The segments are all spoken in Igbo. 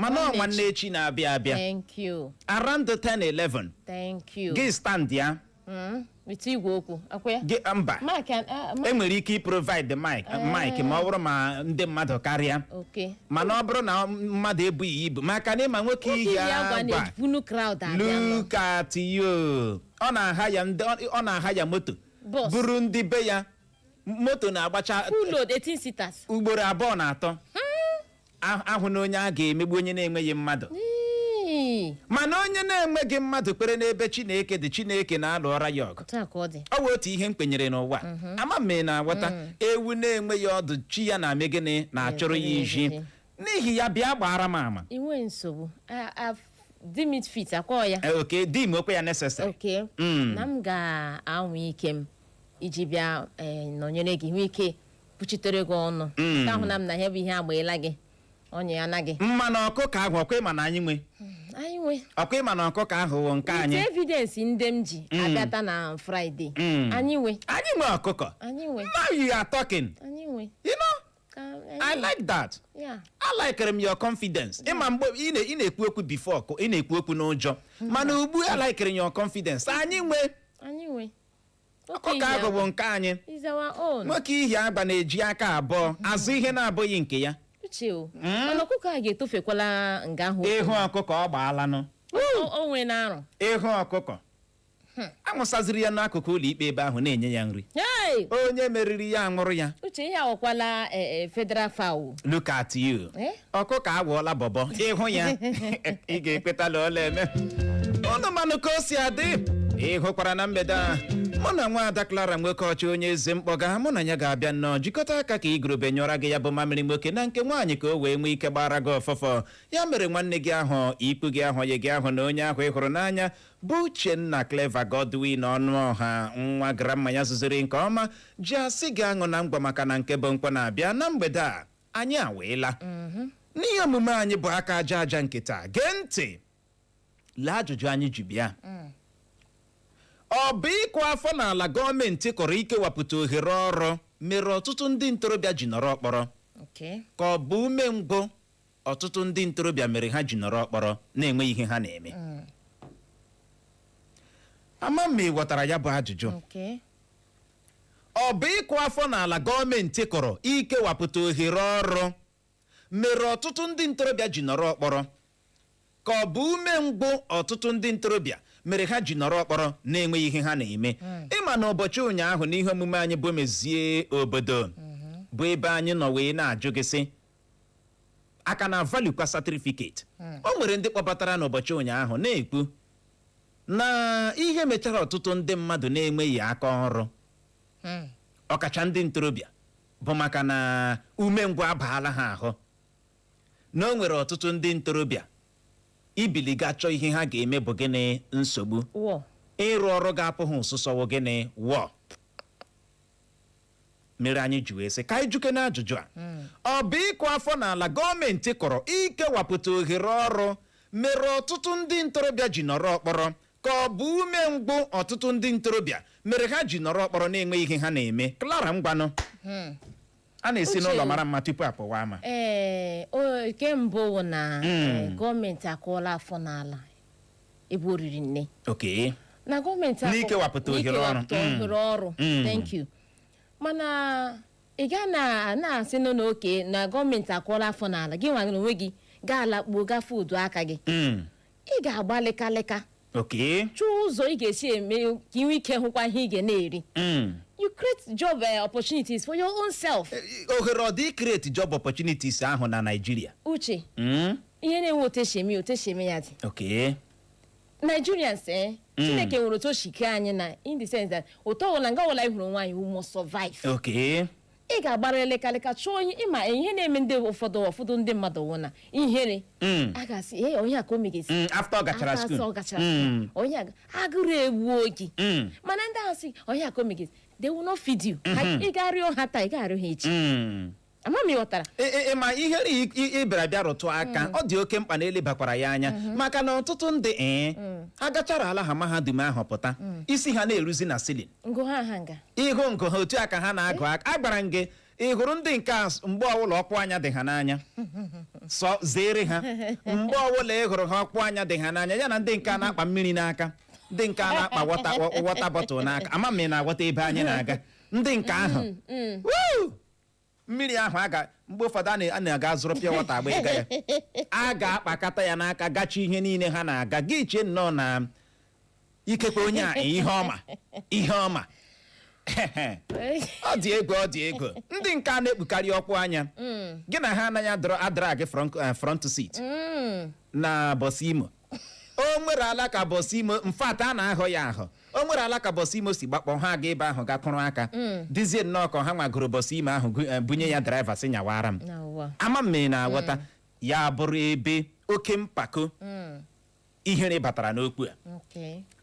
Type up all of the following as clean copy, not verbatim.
Mana ọ Nwanne nwanne echi na-abịa abịa, Thank you. around 10 11, Thank you. gị stand ya. With igwe okwu akwa ya. Gị, mba. Mic and Enwere ike i-provide the mic ma ọ bụrụ ma ndị mmadụ karịa. Mana ọ bụrụ na mmadụ ebughị ibu, maka na ịma nwoke Nwoke iyi iyi agwa agwa na-ebunu crowd abịa nọ. Look at you. Ọ na-aha ya ndị, ọ na-aha ya moto, Bus. buru ndị be ya, moto na-agbacha Full load, 18 seaters. Ugboro abụọ na atọ ahụ na onye a ga-emegbu, onye na-enweghị mmadụ. Ee, Mana onye na-enweghị mmadụ kpere n'ebe Chineke dị, Chineke na-alụ ọra ya ọgụ. Otu a ka ọ dị. Ọ bụ otu ihe m kwenyere n'ụwa. Ama m na-aghọta ewu na-enweghị ọdụ, chi ya na-ame gịnị? Na-achụrụ ya iji. Ijiji. N'ihi ya, bịa gbara m ama. Inwe nsogbu. Deem it fit akwa ya. Eh, okay, di m okwe ya necessary. Okay. Na m ga-anwa ike m iji bịa nọnyere gị, nwee ike kwuchitere gị ọnụ. Ka ahụ na m na ihe bụ ihe agbaela gị ọnya ya na gị. Mmanụ ọkụkọ ahụ, ọkwa ịma na anyị nwe? Anyị nwe. Ọkwa ịma na ọkụkọ ahụ wụ nke anyị? With evidence ndị m ji abịata na Friday. Anyị nwe. Anyị nwe ọkụkọ. Anyị nwe. Now you are talking. Anyị nwe. You know, Ka I like that. I like m your confidence. Ịma mgbe ị na-ekwu okwu before, ị na-ekwu okwu n'ụjọ, mana ugbu a likere your confidence. Anyị nwe. Anyị nwe. Ọkụkọ ahụ bụ nke anyị. Is our own. Nwoke ihi agba na-eji aka abụọ azụ ihe na-abụghị nke ya. Uche o, mana ọkụkọ a ga-etofekwala nga ahụ. Ịhụ ọkụkọ, ọ gbaalanụ. O nwere na arụ. Ịhụ ọkụkọ, anwụsaziri ya n'akụkụ ụlọ ikpe ebe ahụ na-enye ya nri. Hey! Onye meriri ya aṅụrụ ya. Uche, ihe awọkwala federal fowl. Look at you. Eh? Ọkụkọ agwọọla bọbọ. Ịhụ ya, ị ga-ekweta na ọla eme ụnụ. Manụ ka o si adị, ị hụkwara na mgbede a, mụ na nwaada Clara nwoke ọchị, onye eze mkpọga, mụ na ya ga-abịa nnọọ jikọta aka ka igurube nyụra gị ya bụ mamịrị nwoke na nke nwaanyị, ka o wee nwee ike gbara gị ọfọfọ. Ya mere, nwanne gị ahụ, ikpu gị ahụ, onye gị ahụ na onye ahụ ị hụrụ n'anya bụ Uchenna Clever Godwin Ọnụọha, nwa grandma ya zụziri nke ọma, ji asị gị aṅụ na ngwa, maka na nke bụ nkwa na-abịa na mgbede a. Anyị aweela n'ihe omume anyị bụ aka aja aja nke taa. Gee ntị, lee ajụjụ anyị ji bịa. Ọ bụ ịkụ afọ n'ala gọọmenti kọrọ ikewapụta ohere ọrụ mere ọtụtụ ndị ntorobịa ji nọrọ ọkpọrọ, ka ọ bụ umengwụ ọtụtụ ndị ntorobịa mere ha ji nọrọ ọkpọrọ na-enweghị ihe ha na-eme? Ama m ma ị ghọtara ya bụ ajụjụ. Okay. Ọ bụ ịkụ afọ n'ala gọọmenti kọrọ ikewapụta ohere ọrụ mere ọtụtụ ndị ntorobịa ji nọrọ ọkpọrọ, ka ọ bụ umengwụ ọtụtụ ndị ntorobịa mere ha ji nọrọ ọkpọrọ na-enweghị ihe ha na-eme? Ịma na ụbọchị ụnyaahụ, n'ihe omume anyị bụ Mezie Obodo, bụ ebe anyị nọ wee na-ajụ gị sị, aka na value-kwa certificate, o nwere ndị kpọbatara n'ụbọchị ụnyaahụ na-ekwu na ihe mechara ọtụtụ ndị mmadụ na-enweghị aka ọrụ, ọkacha ndị ntorobịa, bụ maka na umengwụ abaala ha ahụ, na o nwere ọtụtụ ndị ntorobịa ibili ga chọọ ihe ha ga-eme bụ gịnị? Nsogbu. Wọ. Ịrụ ọrụ ga-apụ ha ụsụsọ wụ gịnị? Wọ mere anyị ji wee sị ka anyị juke n'ajụjụ a: ọ bụ ịkụ afọ n'ala gọọmenti kọrọ ikewapụta ohere ọrụ mere ọtụtụ ndị ntorobịa ji nọrọ ọkpọrọ, ka ọ bụ umengwụ ọtụtụ ndị ntorobịa mere ha ji nọrọ ọkpọrọ na-enwe ihe ha na-eme? Clara, ngwanụ, a na-esi Uche. n'ụlọ mara mma tupu apụwa ama. Ee, nke mbụ wụ na gọọmenti akụọla afọ n'ala ebe o riri nne na gọọmenti N'ikewapụta ohere ọrụ. N'ikewapụta ohere ọrụ. Thank you. Mana ị ga na na-asị nọ n'oke na gọọmenti akụọla afọ n'ala, gị nwa onwe gị gaa lakpuo, gafe udu aka gị. Ị ga-agba lịkalịka chọọ ụzọ ị ga-esi eme ka ị nwee ike hụkwa ihe ị ga na-eri. You create job opportunities for your own self. Ohere ọ dị create job opportunities ahụ na Nigeria? Uche, ihe na-enwe otu esi eme ya, otu esi eme ya dị. Nigerians, Chineke nwere otu o si kee anyị na in the sense that otu ọbụla nga ọbụla ị hụrụ nwaanyị, we must survive. Ị ga-agbara lekaleka chọọ onye ịma ihe na-eme. Ndị ụfọdụ ndị mmadụ wụ na ihere. A ga-asị, ee, onye a ka o megesi. After ọ gachara After school. ọ gachara school. Onye a agụrụ egbuo gị. Mana ndị ahụ sị onye a ka o megesi, they will not feed you. Ị ga-arịọ ha taa, ị ga-arịọ ha echi. Ama m ị ghọtara. Ị ma ihe ị bịara bịa rụtụ aka, ọ dị oke mkpa na elebakwara ya anya, maka na ọtụtụ ndị ha gachara ala ha mahadum ahụ pụta, isi ha na-eruzi na ceiling. Ngụ ha ha nga. Ịhụ ngụ ha, otu a ka ha na-agụ aka. Agbara m gị Ị hụrụ ndị nke a, mgbe ọbụla ọkpụ anya dị ha n'anya, sọ zere ha. Mgbe ọbụla ị hụrụ ha, ọkpụ anya dị ha n'anya, ya na ndị nke a na-akpa mmiri n'aka, ndị nke a na-akpa water bottle n'aka. Ama m ị na-aghọta ebe anyị na-aga. Ndị nke ahụ, woo! Mmiri ahụ a ga mgbe ụfọdụ a na-aga zụrụ pure water agba ịga ya, a ga-akpakọta ya n'aka gachi ihe niile ha na-aga. Gị chee nnọọ na ikekwe onye a ihe ọma, ihe ọma. Ọ dị egwu, ọ dị egwu. Ndị nke a na-ekpukarị ọkpụ anya, gị na ha anaghị adọrọ adara gị front seat na bus Imo. O nwere ala ka bus Imo mfat a na-ahọ ya ahọ. O nwere ala ka bus Imo si gbakpọ ha aga ebe ahụ gakwụrụ aka, dizie nnọọ ka ha nwagoro bus Imo ahụ bunye ya driver sị nyawara m. Na ụwa. Ama m na na-aghọta ya. Bụrụ ebe oke mpako, ihere batara n'okwu a.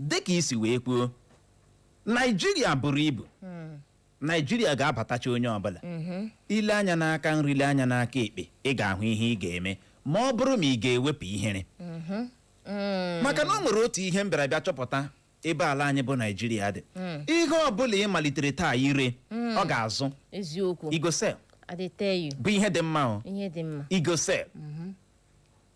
Dịka isi wee kwuo, Naijiria buru ibu, Naijiria ga-abatacha onye ọbụla. Ile anya n'aka nri, ile anya n'aka ekpe, ị ga-ahụ ihe ị ga-eme ma ọ bụrụ ma ị ga-ewepụ ihere, maka na o nwere otu ihe m bịara bịa chọpụta ebe ala anyị bụ Naijiria dị. Ihe ọbụla ị malitere taa ire, ọ ga-azụ. Eziokwu. E go sell. I dey tell you. Bụ ihe dị mma o. Ihe dị mma. E go sell.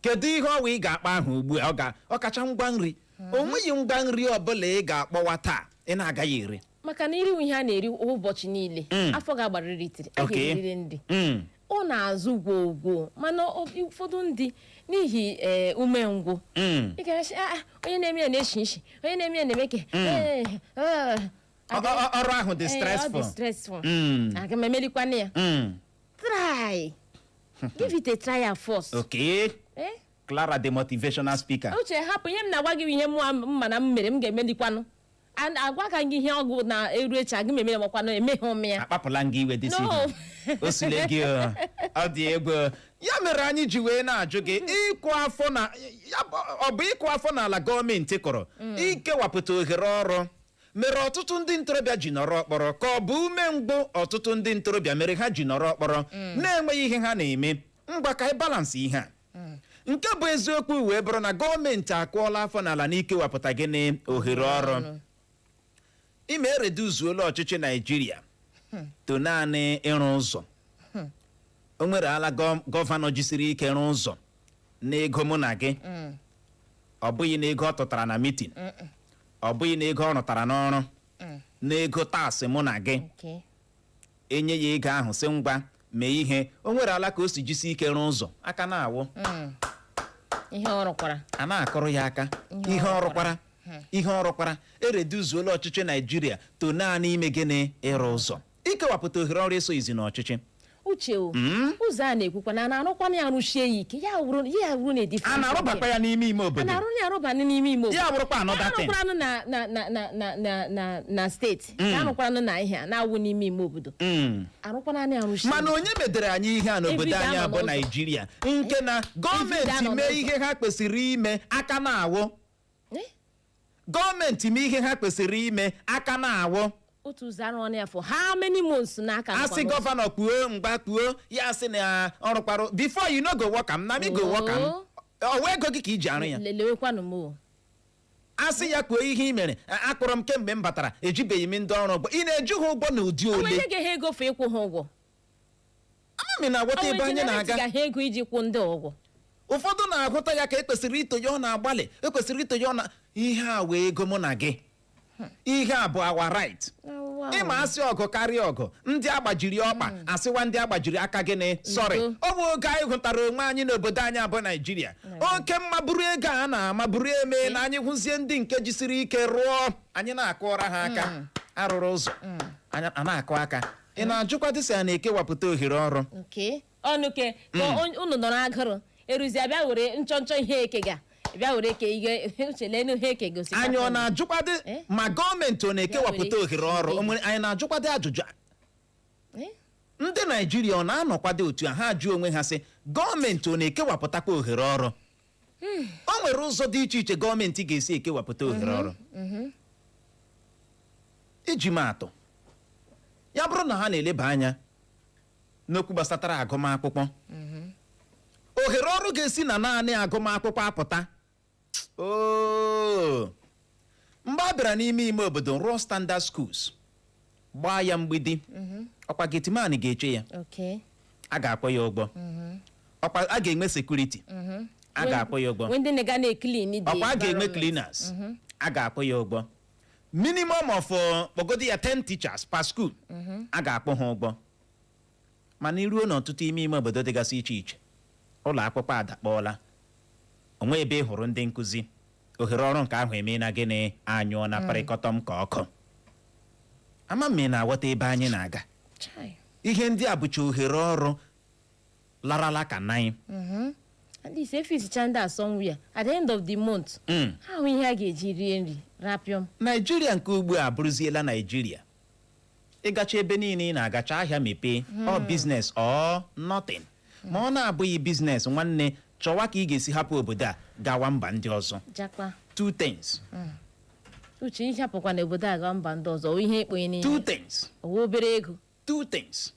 Kedu ihe ọwa ị ga-akpa ahụ ugbu a? Ọ ga ọkacha ngwa nri. O nweghị ngwa nri ọbụla ị ga-akpọwa taa ị na-agaghị ere. Maka na iriwu ihe a na-eri ụbọchị niile, afọ ga-agbarịrị itiri a ga-eriri nri. Ọ na-azụ gwogwo, mana ụfọdụ ndị n'ihi umengwụ, ị ga-asị, "Ah, ah, onye na-eme ya na-eshi nshi, onye na-eme ya na-eme ke Ọrụ ahụ dị Ee, ọ dị stressful. stressful. Aga m emelikwana ya?" Try, give it a trial first. Eh? Clara the motivational speaker. Uche, hapụ ihe m na-agwa gị. Ihe mụ mma na m mere, m ga-emelikwanụ. Agwa ka gị ihe ọgwụ na-eru echi, aga m eme ya, makwanụ emeghe m ya. Akpapụla m gị iwe this No. evening. O sule gị o. Ọ dị egwu. Ya mere anyị ji wee na-ajụ gị, ịkụ afọ na ya ọ bụ ịkụ afọ n'ala gọọmenti kụrụ ikewapụta ohere ọrụ mere ọtụtụ ndị ntorobịa ji nọrọ ọkpọrọ, ka ọ bụ umengwụ ọtụtụ ndị ntorobịa mere ha ji nọrọ ọkpọrọ na-enweghị ihe ha na-eme? Ngwa, ka anyị balance ihe a. Nke bụ eziokwu wee bụrụ na gọọmenti akụọla afọ n'ala n'ikewapụta gịnị? Ohere ọrụ. Ime ereduzuola ọchịchị Naijiria to naanị ịrụ ụzọ. O nwere ala governor jisiri ike rụọ ụzọ n'ego mụ na gị. Ọ bụghị n'ego ọ tụtara na meeting, ọ bụghị n'ego ọ rụtara n'ọrụ, n'ego tax mụ na gị. Enye ya ego ahụ sị ngwa mee ihe. O nwere ala ka o si jisi ike rụọ ụzọ, aka na-awụ. Ihe ọ rụkwara. A na-akụrụ ya aka. Ihe ihe ọ ọ rụkwara, ihe ọ rụkwara. Ereduzuola ọchịchị Naijiria to naanị ime gịnị? Ịrụ ụzọ. Ikewapụta ohere ọrụ eso izi n'ọchịchị. Uche o, ụzọ a na-ekwukwa na a na-arụkwana ya, arụchie ya ike, ya wụrụ na A na-arụbakwa ya n'ime ime a obodo. Na-arụ ya, arụba n'ime ime obodo. Ya bụrụkwa another thing. Arụkwaranụ na steeti, arụkwaranụ na ihe a na-awụ n'ime ime obodo. Arụkwaranụ ya, arụchie. Mana onye medere anyị ihe a n'obodo Everyday anyị anọ abụ n'ụzọ. Naijiria, nke na gọọmenti Everyday anọ mee n'ụzọ. ihe ha kwesịrị ime, aka na-awụ. Eh? Gọọmenti mee ihe ha kwesịrị ime, aka na-awụ. Otu ụzọ arụ ọnụ ya for how many months n'aka? Asị governor kpuo mgba kpuo ya, sị na ọ rụkwarụ. Before you no go work am, na me go work am. Oh. Ọwa ego gị ka iji arụ ya. Lelewekwanụ m o. Asị ya kwuo ihe ị mere. Akpọrọ m kemgbe m batara, ejibeghị m ndị ọrụ ụgwọ. Ị na-eju ha ụgwọ n'ụdị O ole? nwere ga ha ego fụ ịkwụ ha ụgwọ. Ama m na-aghọta ebe anyị na-aga. Ga ha ego iji kwụ ndị ụgwọ. Ụfọdụ na-ahụta ya ka ekwesịrị ito ya, ọ na-agbalị, ekwesịrị ito ya, ọ na ihe a wee ego mụ na gị. Ihe a bụ our right. Ịma asị ọgụ karịa ọgụ, ndị agbajiri ọkpa, asịwa ndị agbajiri aka gịnị? Sorry. Ndo. Ọ bụ oge anyị hụtara onwe anyị n'obodo anyị abụ Naijiria, oke mmaburu ego a na-amaburu eme na anyị hụzie ndị nke jisiri ike rụọ, anyị na-akụọra ha aka. Arụrụ ụzọ, anyị a na-akụ aka. Ị na-ajụkwa dịsị a na-ekewapụta ohere ọrụ. Nke ọnụ ke ka unu nọrọ agụrụ eruzi, abịa were nchọnchọ ihe eke ga bịa were ke ihe. Uche, lenu ihe eke gosi. Anyị ọ na-ajụkwadị Eh? ma gọọmenti ọ na-ekewapụta Ya were ohere ọrụ? O nwere anyị na-ajụkwadị ajụjụ a? Eh? Ndị Naijiria ọ na-anọkwado otu a, ha jụọ onwe ha sị, gọọmenti ọ na-ekewapụtakwa ohere ọrụ? O nwere ụzọ dị iche iche gọọmenti ga-esi ekewapụta ohere ọrụ. Iji maa atụ, ya bụrụ na ha na-eleba anya n'okwu gbasatara agụmakwụkwọ, ohere ọrụ ga-esi na naanị agụmakwụkwọ apụta. Oo, mgbe a bịara n'ime ime obodo rụọ standard schools, gbaa ya mgbidi. Ọkwa gateman ga-eche ya. A ga-akwụ ya ụgwọ. Ọkwa a ga-enwe security, a ga-akwụ ya ụgwọ. When ndị na-ga na-eclean the Ọkwa a ga-enwe environment. cleaners, a ga-akwụ ya ụgwọ. Minimum of kpọgodi ya 10 teachers per school, a ga-akwụ ha ụgwọ. Mana iruo n'ọtụtụ ime ime obodo dịgasị iche iche, ụlọ akwụkwọ adakpọọla onwe ebe ị hụrụ ndị nkụzi. Ohere ọrụ nke ahụ eme na gịnị? Anyụọ na parịkọtọm ka ọkụ. Ama m ị na-aghọta ebe anyị na-aga. Chai. Ihe ndị a bụcha ohere ọrụ larala ka nanyị. At least efisicha ndị a somewhere at the end of the month, ha hụ ihe a ga-eji rie nri rapịọm. Naijiria nke ugbu a abụrụziela Naijiria ịgacha ebe niile ị na-agacha ahịa mepee, ọ business or nothing. Ma ọ na-abụghị business, nwanne, chọwa ka ị ga-esi hapụ obodo a gawa mba ndị ọzọ. Jakpa. Two things. Uche, ihapụkwa na obodo a gaa mba ndị ọzọ, ihe ekponye n'ihe. Two things. Owe obere ego. Two things.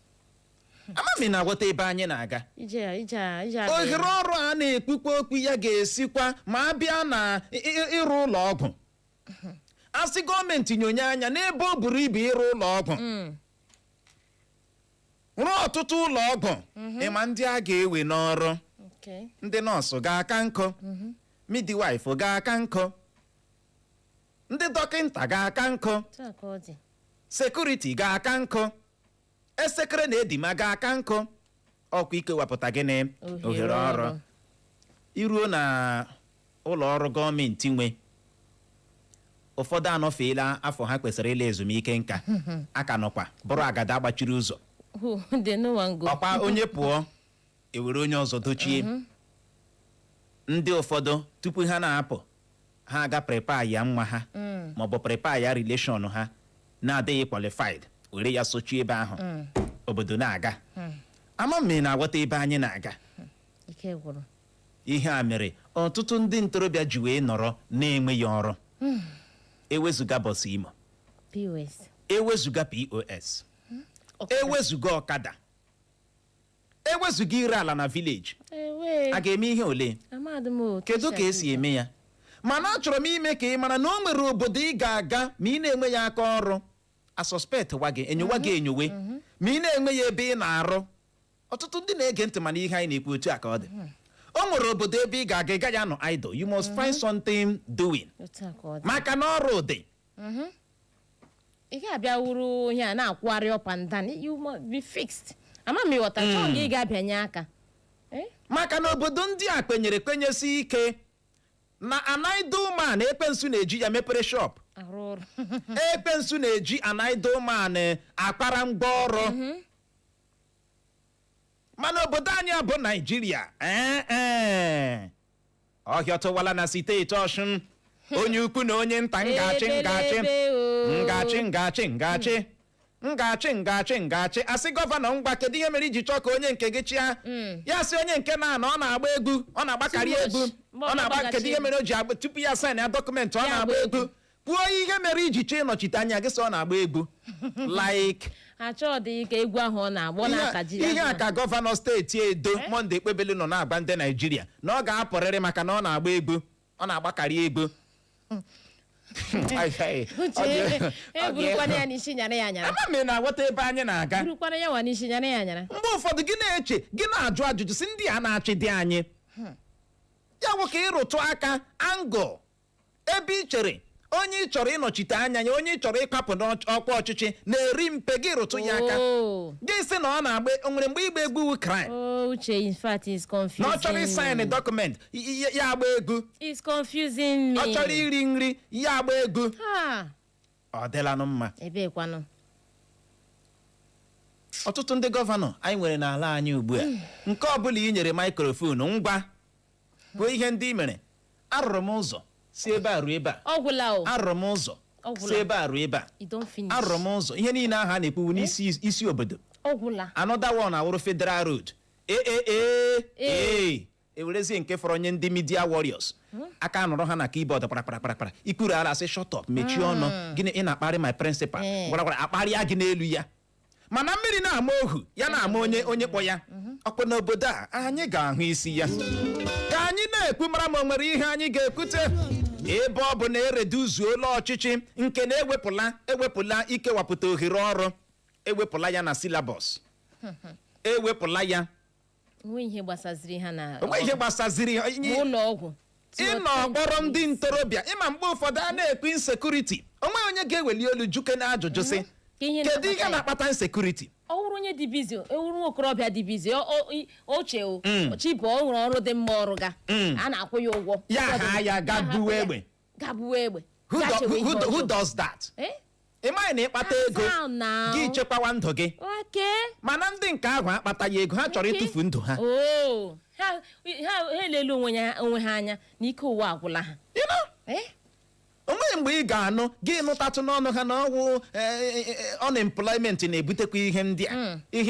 Ama m ị na-aghọta ebe anyị na-aga. Ije ije ije. Ohere ọrụ a na-ekpukpe okwu ya ga-esikwa ma a bịa na ịrụ ụlọ ọgwụ. A sị gọọmenti nyonye anya n'ebe o buru ibu ịrụ ụlọ ọgwụ, rụọ ọtụtụ ụlọ ọgwụ, ịma ndị a ga-ewe n'ọrụ? Ndị nọọsụ ga-aka nkụ, midwife ga-aka nkụ, ndị dọkịnta ga-aka nkụ. Otu a ka ọ dị. Security ga-aka nkụ, esekere na edima ga-aka nkụ. Ọkwa ikewapụta gịnị? Ohere ọrụ. Iruo na ụlọ ọrụ gọọmenti nwe, ụfọdụ anọfeela afọ ha kwesịrị ịla ezumike nka, aka nọkwa bụrụ agada gbachiri ụzọ. Who they no wan go. Ọkwa onye pụọ, ewere onye ọzọ dochie. Ndị ụfọdụ, tupu ha na-apụ, ha aga prepare ya nwa ha maọbụ prepare ya relation ha na-adịghị qualified, were ya sochie ebe ahụ, obodo na-aga. Ama m ị na-aghọta ebe anyị na-aga. Ike gwụrụ. Ihe a mere ọtụtụ ndị ntorobịa ji wee nọrọ na-enweghị ọrụ. Ewezụga bus Imo, POS, ewezụga POS, ewezụga ọkada, ewezụga ire ala na village, ewe a ga-eme ihe ole? Amadị m otu Kedu ka esi eme ya? Mana achọrọ m ime ka ị mara na o nwere obodo ị ga-aga ma ị na-enwe ya aka ọrụ, a suspect wa gị, enyowa gị enyowe, ma ị na-enwe ya ebe ị na-arụ. Ọtụtụ ndị na-ege ntị, mana ihe anyị na-ekwu, otu a ka ọ dị. O nwere obodo ebe ị ga-aga, ị gaghị anọ idle. You must find something doing. Otu a ka ọ dị. Maka na ọrụ dị. Ị ga-abịa wuru ihe a na-akwụgharị up and down. You must be fixed. Ama m ịghọta. Chọọ gị, ị ga-abịanye aka. Eh? Maka na obodo ndị a kwenyere, kwenyesi ike na an idle man, ekwensu na-eji ya mepere shop. Arụ ọrụ. Ekwensu na-eji an idle man akpara ngwa ọrụ. Mana obodo anyị a bụ Naijiria, ee ee, ọhịa tụwala na steeti Ọshụn. Onye ukwu na onye nta, ngachi ngachi. Ebelebe o. Ngachi ngachi ngachi ngachi ngachi ngachi. Asị gọvanọ, ngwa, kedu ihe mere iji chọọ ka onye nke gị chịa? Ya sị onye nke na-ana, ọ na-agba egwu, ọ na-agbakarị Too much. egwu. Mgbe Ọ ọ na-agba. na-agbagachi. Kedu ihe mere o ji agba? Tupu ya sign ya document, ọ Ya na-agba agba egwu. egwu. Kwuo ihe mere iji chọọ ịnọchite anya gị. Sị ọ na-agba egwu like Achọ dị ka egwu ahụ ọ na-agba, ọ na-akaji. Ihe a ka gọvanọ steeti Edo, Monday Okpebholo, nọ na-agba ndị Naijiria na ọ ga-apụrịrị maka na ọ na-agba egwu, ọ na-agbakarị egwu. Ai, ai, Uche, ọ dị eburukwana ya egwu. n'isi nyara ya nyara. Ama m ị na-aghọta ebe anyị na-aga. Burukwana ya nwa n'isi nyara ya nyara. Mgbe ụfọdụ gị na-eche, gị na-ajụ ajụjụ si ndị a na-achị dị anyị ya nwoke ịrụtụ aka angle ebe ị chere onye ị chọrọ ịnọchite anya ya, onye ị chọrọ ịkwapụ n'ọkwa ọchịchị na-eri mpe, gị rụtụ ya aka. Oh. Gị sị na ọ na-agba, o nwere mgbe ịgba egwu wu crime? Oh, Uche, in fact, it's confusing. Na ọ chọrọ ịsign document, ya agba egwu. It's confusing me. Ọ chọrọ iri nri, ya agba egwu. Ha. Ọ dịlanụ mma. Ebekwanụ? Ọtụtụ ndị gọvanọ anyị nwere n'ala anyị ugbu a, nke ọbụla i nyere microphone, ngwa, bụ ihe ndị i mere: arụrụ m ụzọ si ebe a ruo ebe a. Ọ gwụla o. Arụrụ m ụzọ Ọ gwụla. si ebe a ruo ebe a. You don't finish. Arụrụ m ụzọ. Ihe niile ahụ a na-ekwuwu n'isi isi obodo. Ọ gwụla. Another one awụrụ federal road ee ee ewerezie nke fọrọ nye ndị media warriors aka nọrọ ha na keyboard kpara kpara kpara kpara. Ikwuru ala, sị shut up, mechie ọnụ gịnị, ị na-akparị my principal. Gwara gwara akparịa gị n'elu ya, mana mmiri na-ama ohu ya na-ama onye onye kpọ ya ọkwa. N'obodo a anyị ga-ahụ isi ya ka anyị na-ekwu, mara ma o nwere ihe anyị ga-ekwute, ebe ọ bụ na ereduzuola ọchịchị nke na-ewepụla ewepụla ikewapụta ohere ọrụ. Ewepụla ya na syllabus, ewepụla ya. Onwe ihe gbasaziri ha na Onwe ihe gbasaziri ha. ma ụlọ ọgwụ. Ịnọ kpọrọ ndị ntorobịa, ịma mgbe ụfọdụ a na-ekwu insecurity, onwe onye ga-eweli olu juke na ajụjụ sị, Ka ihe kedu ihe na-akpata ya? na-akpata insecurity? Ọ wụrụ onye dị busy, ewuru nwa okorobịa dị busy, oche o chibụ, ọ nwere ọrụ dị mma, ọrụ ga a na-akwụ ya ụgwọ. Ya ha ya ga buwe egbe. Ga buwe egbe. Who, Ga chewe ihe who ọjọọ. does that? Eh? Ị maghị na ịkpata ego Calm down now. gị chekwawa ndụ gị, mana ndị nke ahụ akpataghị ego, ha chọrọ ịtụfu ndụ ha. Oh, ha elele onwe ha anya na ike ụwa agwụla ha. You know? Eh? Onweghị mgbe ị ga-anụ gị nụtatụ n'ọnụ ha na ọwụ unemployment na-ebutekwa ihe ndị a, ihe.